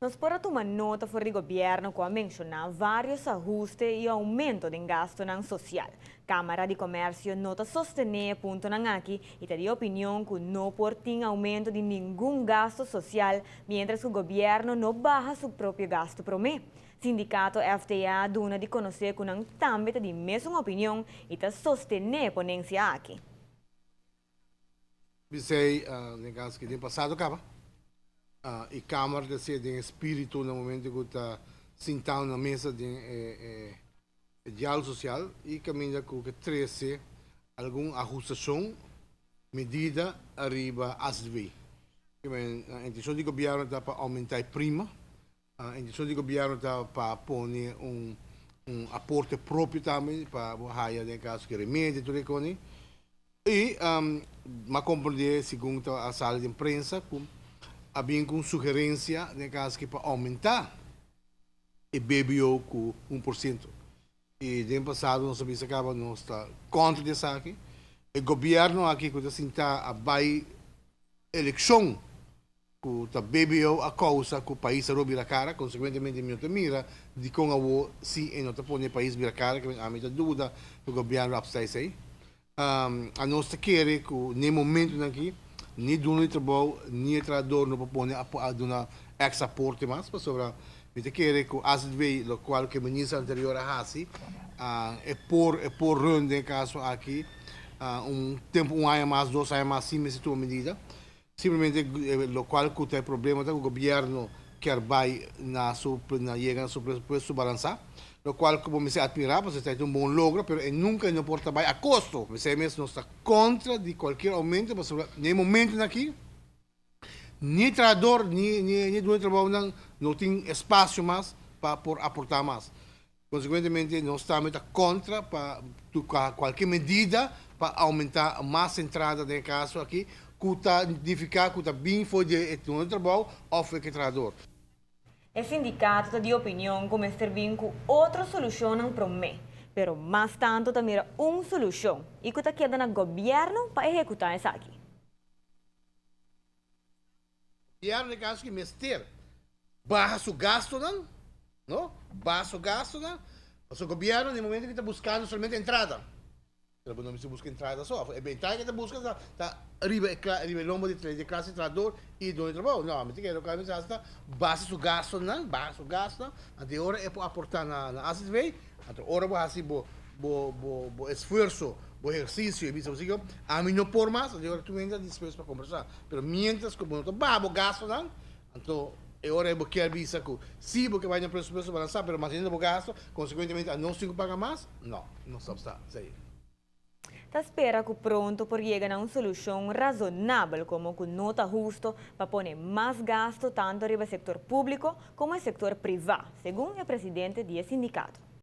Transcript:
Nos por a tuma nota for di gobierno cu a menciona varios ahuste y aumento den gastonan social. Camara di Comercio no ta sostene e puntonan aki y ta di opinion cu no por tin aumento di ningun gasto social mientras cu gobierno no baha su propio gasto prome. Sindicato FTA a duna di conoce cu nan tambe ta di mesun opinion y ta sostene e ponencia aki. Bisei den caso ki den pasado caba y Kamer ta ser den espiritu na momento cu ta sintao na mesa den e dialogo social y caminda cu ke trece algun ahustacion, medida ariba azv. Intencion di gobierno ta pa aumenta e prima. Intencion di gobierno ta pa pone un aporte propio tambe pa bo haya den caso ki remedio tur e coni. Y m'a comprende segun ta a sali den prensa cu a bin cu un sugerencia den caso ki pa aumenta e BBO cu 1%. Y den pasado nos a bisa caba nos ta contra di esaki. E gobierno aki cu ta sinta a bay eleccion ku ta BBO a kousa ku pais Aruba bira kara, konsekuentemente mi no ta mira dikon awo si e no ta pone e pais bira kara, kimen ami ta duda ku gobièrnu lo apstá esei. Anos ta kere ku n'e momentunan aki ni duno di trabou ni e trahador no por pone a duna èkstra aporte mas, pasobra mi ta kere ku azv lokual ku e minister anterior a hasi e por e por run den e kaso aki un tempu un aña mas dos aña mas sin mester tuma medida. Simplemente locual cu ta e problema ta cu gobierno kier bay na su na yega na su presupuesto balansa, locual cu bo mester admira pasobra esaki ta un bon logro pero e nunca e no por ta bay a costo. P'esey mes nos ta contra di cualkier aumento pasobra na e momentonan aki ni e trahador ni ni e dueño di trabounan no tin espacio mas pa por aporta mas. Consecuentemente nos tambe ta contra pa cualkier medida pa aumenta mas entrada den e caso aki cu ta nifica cu ta bin for di e dono di trabou of e trahador. E sindicato ta di opinion cu mester bin cu otro solucionnan prome, pero mas tanto ta mira un solucion y cu ta keda na gobierno pa ehecuta esaki. Gobierno den caso ki mester baha su gastonan, no, baha su gastonan, pasobra gobierno den momento ki ta buscando solamente entrada, pero bo no mester busca entrada so, e entrada ki ta busca ta ta riba e riba e lombo di e clase trahador y e doño di trabao, no, mi ta kere loke mester haci ta baha su gastonan, baha su gastonan, anto e ora e por aporta na na azv, anto ora bo haci bo bo bo bo esfuerzo, bo ehercicio y bisa bo si ami no por mas, anto e ora tur hende ta dispuesto pa combersa. Pero mientras ku bo no ta baha bo gastonan, anto e ora ei bo kier bisa ku si bo ke bai na presupuesto balansá, pero manteniendo bo gasto, konsekuentemente anos tin ku paga mas? No, no sa sa esei. Ta spera ku pronto por yega na un solushon razonabel komo ku no ta husto pa pone mas gasto tanto riba e sektor públiko komo e sektor privá, segun e presidente di e sindikato.